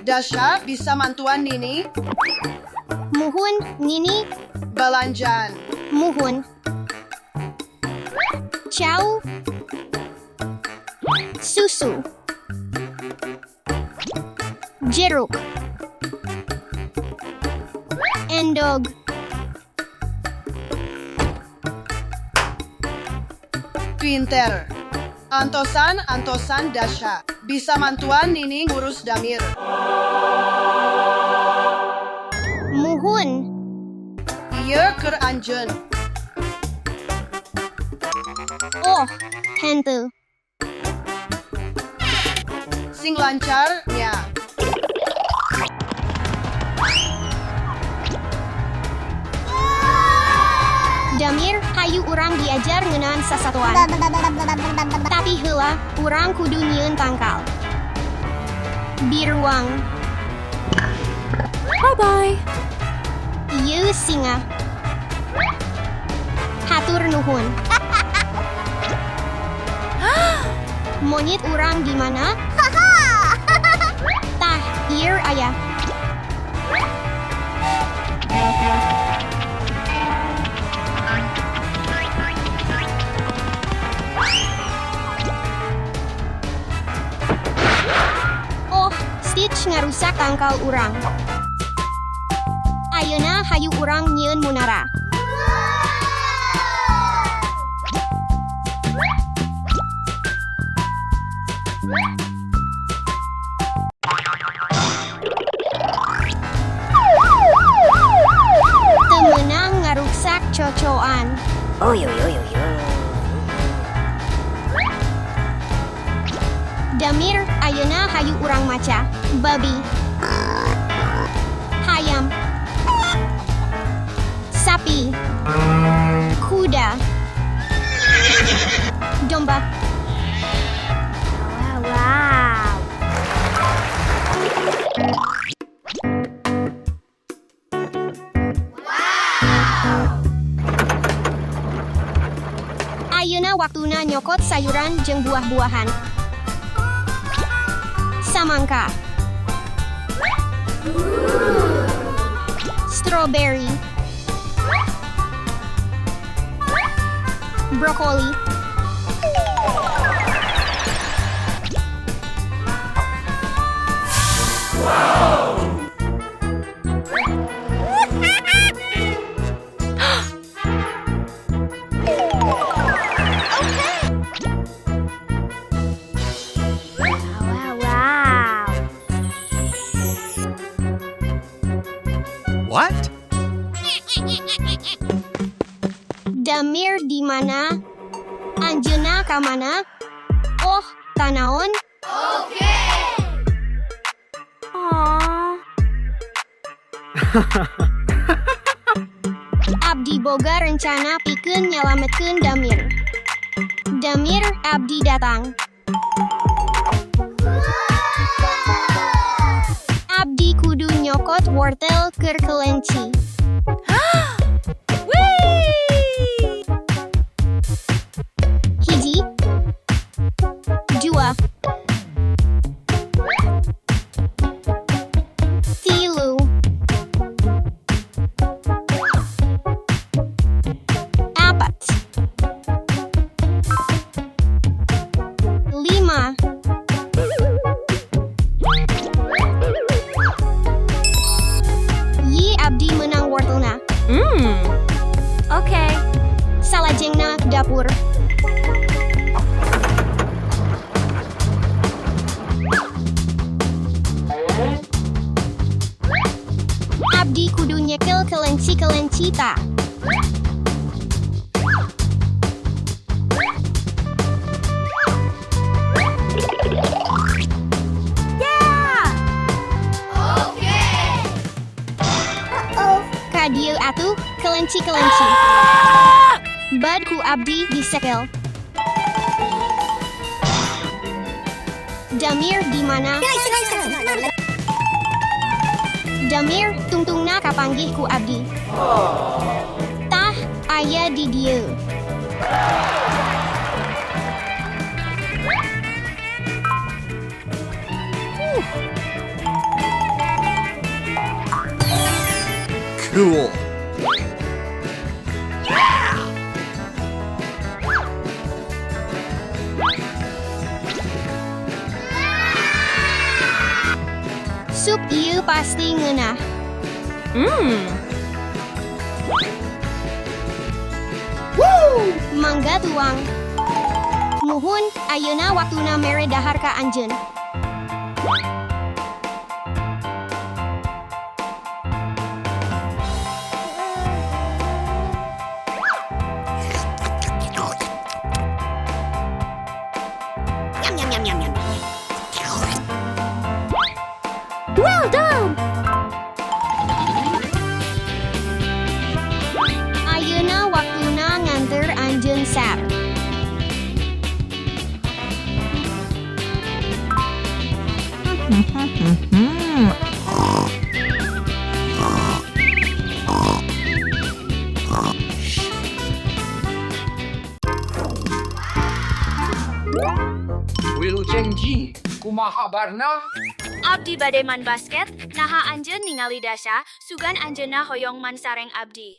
Dasha, bisa mantuan Nini? Muhun, Nini, Balanjaan. Muhun. Ciao. Susu. Jeruk. Endog. Pinter. Antosan, antosan Dasha. Bisa mantuan Nini ngurus Damir. Muhun. Ieu keur anjeun. Oh, henteu. Sing lancar nya. Damir, hayu urang diajar ngeunaan sasatoan. Tapi heula, urang kudu nyieun tangkal. Biruang. Bye-bye. Ieu singa. Hatur nuhun. Monyet urang di mana? Tah, ieu aya. Oh, Stitch ngarusak tangkal urang. Ayeuna hayu urang nyieun munara. Teu meunang ngaruksak cocoan. Oy, oy, oy, oy, oy. Damir, ayeuna hayu urang maca. Babi. Hayam. Sapi. Kuda. Domba. Wow. Ayeuna waktuna nyokot sayuran jeung buah-buahan. Samangka. Strawberry. Brokoli. Wow. What? Damir di mana? Anjeunna ka mana? Oh, tanaon? Aww. Abdi boga rencana pikeun nyalametkeun Damir. Damir, abdi datang. Abdi kudu nyokot wortel keur kelenci. Hiji, dua, tilu, apat, lima. Yi abdi menang wortelna. Okay. Salajengna dapur. Abdi kudu nyekel kelenci-kelenci ta. Yeah! Ka dieu atuh, kelenci-kelenci. Bad ku abdi disekel. Damir di mana? Damir tungtungna kapanggih ku abdi. Tah, aya di dieu. Cool. Sup ieu pasti ngeunah. Mangga tuang. Muhun, ayeuna waktuna mere dahar ka anjeun. Yum, yum, yum, yum, yum. Well done! Ayeuna waktuna nganter anjeun sar. Wilujeng Ji, kumaha kabarna? Abdi bade man basket, naha anjeun ningali Dasha, sugan anjeunna hoyong man sareng abdi.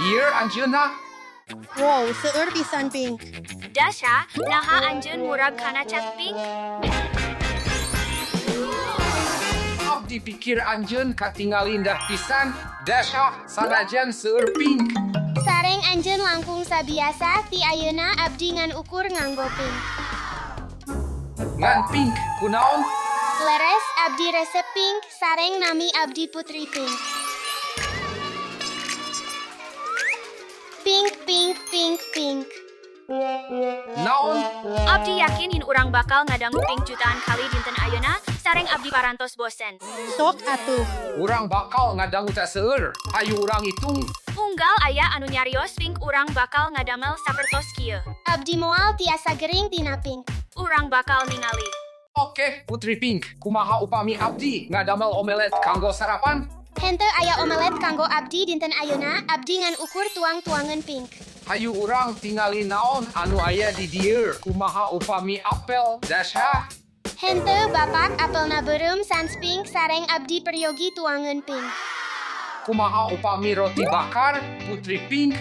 Ieu anjeunna? Wow, seueur pisan pink. Dasha, naha anjeun murag kana cat pink? Abdi pikir anjeun katingal indah pisan, Dasha sanajan seueur pink. Sareng anjeun langkung sabiasa ti ayeuna abdi ngan ukur nganggo pink. Ngan pink kunaon? Leres abdi resep pink, sareng nami abdi putri pink. Pink, pink, pink, pink. Naon? Abdi yakin yin urang bakal ngadangu pink jutaan kali dinten ayeuna, sareng abdi parantos bosen. Sok atuh. Urang bakal ngadangu teh seueur. Hayu urang hitung. Unggal aya anu nyarios pink urang bakal ngadamel sapertos kieu. Abdi moal tiasa gering tina pink. Urang bakal ningali. Oke, Putri Pink, kumaha upami abdi ngadamel omelet kanggo sarapan? Henteu aya omelet kanggo abdi dinten ayeuna, abdi ngan ukur tuang-tuangan pink. Hayu urang tingali naon anu aya di dieu. Kumaha upami apel, Dasha? Henteu bapak apelna beureum sans pink sareng abdi peryogi tuangan pink. Kumaha upami roti bakar, Putri Pink?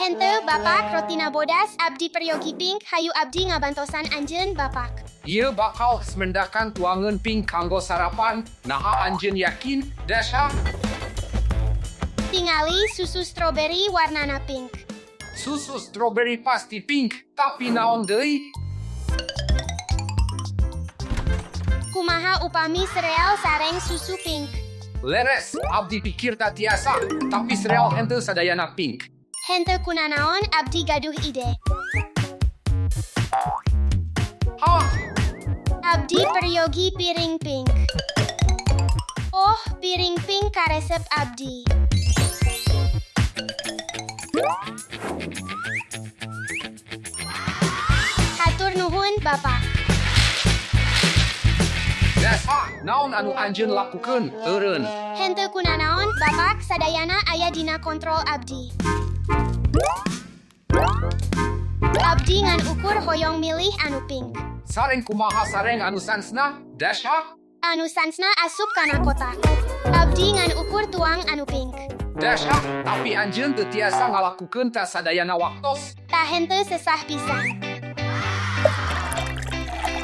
Henteu bapak rotina bodas abdi peryogi pink hayu abdi ngabantosan anjeun bapak. Ieu bakal semendakan tuangan pink kanggo sarapan. Naha anjeun yakin, Dasha? Tingali susu stroberi warnana pink. Susu strawberry pasti pink, tapi naon deui? Kumaha upami sereal sareng susu pink. Leres, abdi pikir tak tiasa, tapi sereal henteu sadayana pink. Henteu kunanaon abdi gaduh ide. Hah, Abdi peryogi piring pink. Oh, piring pink karesep abdi. Hatur nuhun, Bapak. Dasha, naon anu anjeun lakukeun, eureun. Henteu kunanaon, Bapak sadayana aya dina kontrol abdi. Abdi ngan ukur hoyong milih anu pink. Sareng kumaha sareng anu sansna, Dasha? Anu sansna asup kana kotak. Abdi ngan ukur tuang anu pink. Dasha, tapi anjeun teu tiasa ngalakukeun ta sadayana waktos. Tah henteu sesah pisan.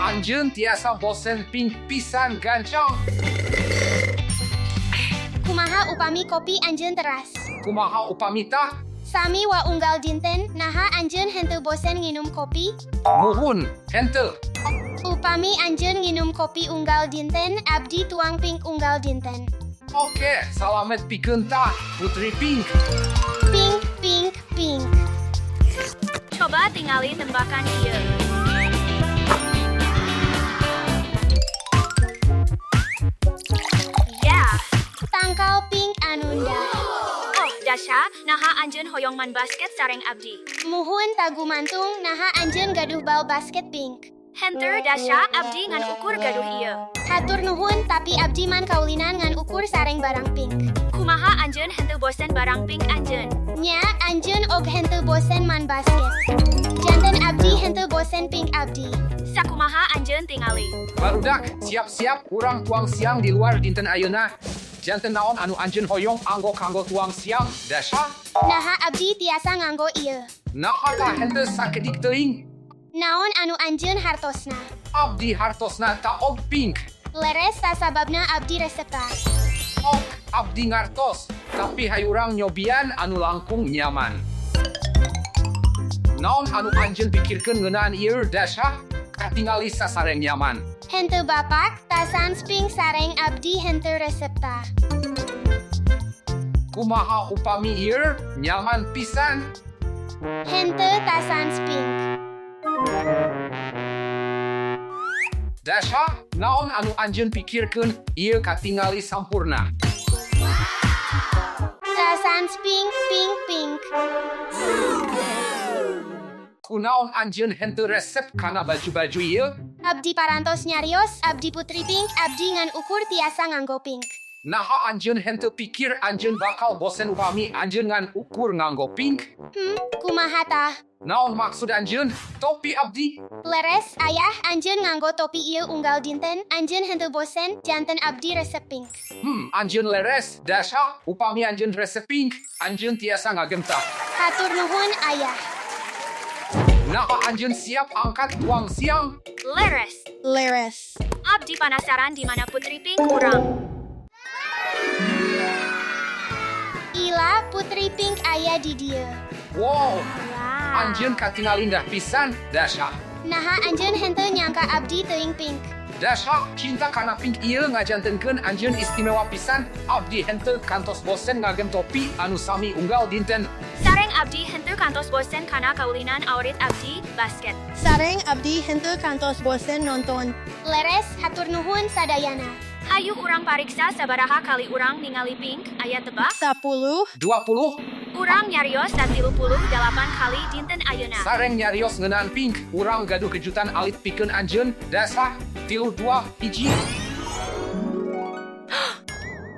Anjeun tiasa bosen pink pisan gancang. Kumaha upami kopi anjeun teras. Kumaha upami tah? Sami wa unggal dinten, naha anjeun henteu bosen nginum kopi? Muhun, henteu. Upami anjeun nginum kopi unggal dinten, abdi tuang pink unggal dinten. Oke, salamet pikeun tah, Putri Pink. Pink, pink, pink. Coba tingali tembakan ieu. Yeah. Tangkal pink anunda. Oh, Dasha, naha anjeun hoyong man basket sareng abdi. Muhun tagumantung, naha anjeun gaduh bal basket pink. Henteu Dasha, abdi ngan ukur gaduh ieu. Hatur nuhun, tapi abdi man kaulinan ngan ukur sareng barang pink. Kumaha anjeun henteu bosen barang pink anjeun. Nya, anjeun og henteu bosen man basket. Janten abdi henteu bosen pink abdi. Sakumaha anjeun tingali. Barudak, siap-siap urang tuang siang di luar dinten ayeuna. Janten naon anu anjeun hoyong anggo kanggo tuang siang, Dasha? Naha abdi tiasa nganggo ieu. Naha tah henteu sakedik teuing? Naon anu anjeun hartosna? Abdi hartosna taog pink. Leres sababna abdi resepta. Ok, abdi ngartos, tapi hayurang nyobian anu langkung nyaman. Naon anu anjeun pikirkeun ngeunaan ieu, Dasha? Katingali sasareng nyaman. Henteu bapak, tasan pink sareng abdi henteu resepta. Kumaha upami ieu nyaman pisan? Henteu tasan pink. Dasha, naon anu anjeun pikirkeun ieu katingali sampurna. Tasan pink pink pink. Kunaon anjeun henteu resep kana baju-baju ieu? Abdi parantos nyarios, abdi putri pink, abdi ngan ukur tiasa nganggo pink. Naha anjeun henteu pikir anjeun bakal bosen upami anjeun ngan ukur nganggo pink? Kumaha tah? Naon maksud anjeun? Topi abdi? Leres, ayah, anjeun nganggo topi ieu unggal dinten, anjeun henteu bosen, janten abdi resep pink. Anjeun leres, Dasha, upami anjeun resep pink, anjeun tiasa ngagemtah. Hatur nuhun, ayah. Naha anjeun siap angkat tuang siang? Leres. Leres. Abdi panasaran di mana putri pink urang. Ila, putri pink aya di dieu. Wow, anjeun katingali indah pisan, Dasha. Naha anjeun henteu nyangka abdi teuing pink. Dasha, cinta kana pink ieu ngajantenkeun anjeun istimewa pisan, abdi henteu kantos bosen ngagem topi anu sami unggal dinten. Sareng abdi henteu kantos bosen kana kaulinan aurit abdi basket. Sareng abdi henteu kantos bosen nonton. Leres, hatur nuhun sadayana. Hayu urang pariksa sabaraha kali urang ningali pink, aya tebak. 10. 20. Urang nyarios 38 kali dinten ayeuna. Sareng nyarios ngeunaan pink, urang gaduh kejutan alit pikeun anjeun, Dasha, 3, 2, 1.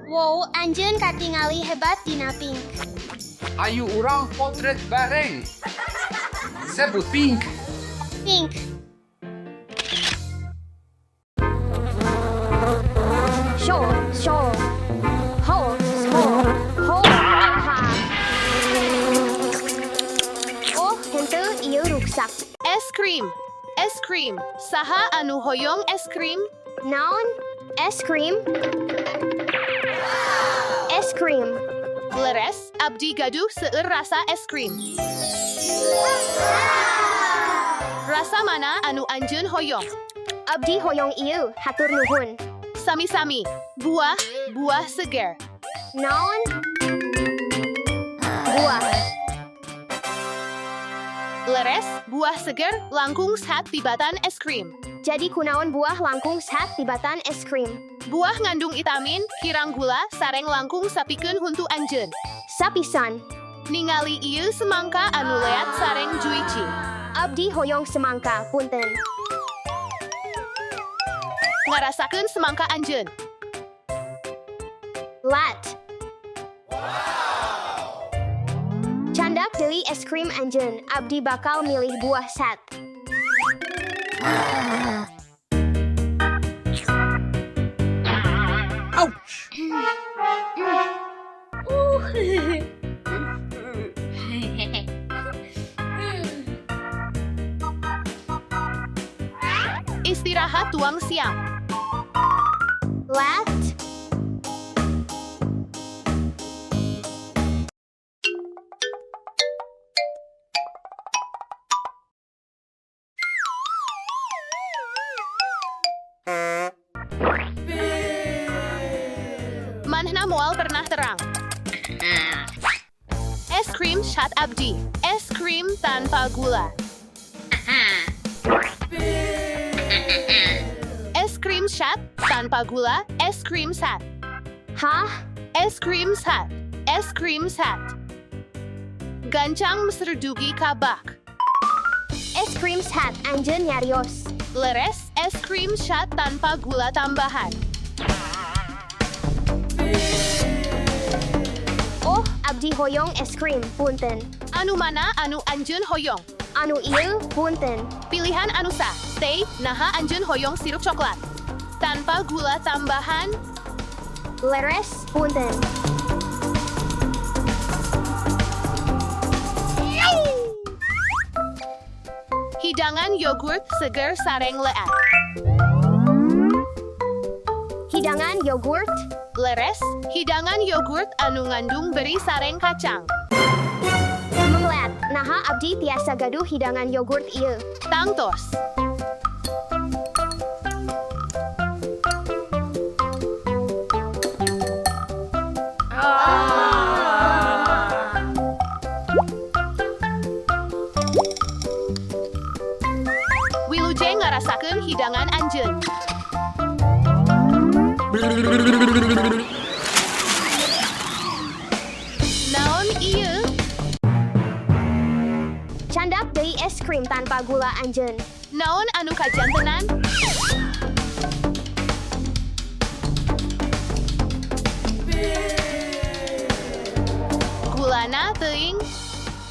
Wow, anjeun katingali hebat dina pink. Ayu urang potret bareng. Sebut pink. Pink. Show, show. Ho, ho, ho, ha. Oh, henteu ieu ruksak. Es krim. Es krim. Saha anu hoyong es krim? Naon? Es krim? Es krim. Leres, abdi gaduh seueur rasa es krim. Rasa mana anu anjeun hoyong? Abdi hoyong ieu, hatur nuhun. Sami-sami. Buah, buah seger. Naon? Buah. Leres, buah seger langkung sehat tibatan es krim. Jadi kunaon buah langkung sehat tibatan es krim. Buah ngandung itamin, kirang gula, sareng langkung sapikeun huntu anjeun. Sapisan. Ningali ieu semangka anu leat sareng juicy. Abdi hoyong semangka, punten. Ngarasakeun semangka anjeun. Lat. Candak deui es krim anjeun, abdi bakal milih buah sat. Ouch! Istirahat tuang siang. Lat. Manehna moal pernah terang. Es krim shat abdi. Es krim tanpa gula. Es krim shat tanpa gula. Es krim shat. Hah? Es krim shat. Es krim shat. Gancang mesredugi kabak. Es krim shat anjeun nyarios. Leres es krim shat tanpa gula tambahan. Oh, abdi hoyong es krim, punten. Anu mana anu anjeun hoyong. Anu ieu punten. Pilihan anu sah, stay, naha anjeun hoyong sirup coklat. Tanpa gula tambahan, Leres punten. Hidangan yogurt seger sareng leat. Hidangan yogurt. Leres, hidangan yogurt anu ngandung beri sareng kacang. Menglet. Naha abdi tiasa gaduh hidangan yogurt ieu. Tangtos. Wilujeng ngarasakeun hidangan anjeun. Naon ieu? Candak deui es krim tanpa gula anjeun. Naon anu kajantenan? Gulana teuing.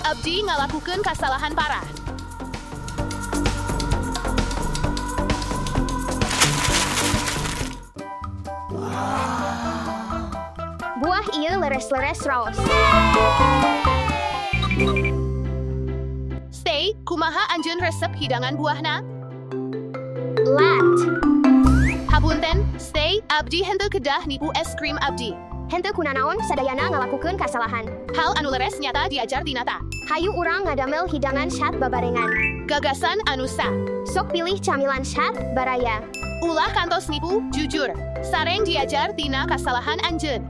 Abdi ngalakukeun kasalahan parah. Buah ieu leres-leres raos. Stay, kumaha anjeun resep hidangan buahna? Lat. Hapunten, stay, abdi henteu kedah nipu es krim abdi. Henteu kunanaon sadayana ngalakukeun kasalahan. Hal anu leres nyata diajar dinata. Hayu urang ngadamel hidangan sehat babarengan. Gagasan anu sah. Sok pilih camilan sehat baraya. Ulah kantos nipu, jujur. Sareng diajar tina kasalahan anjeun.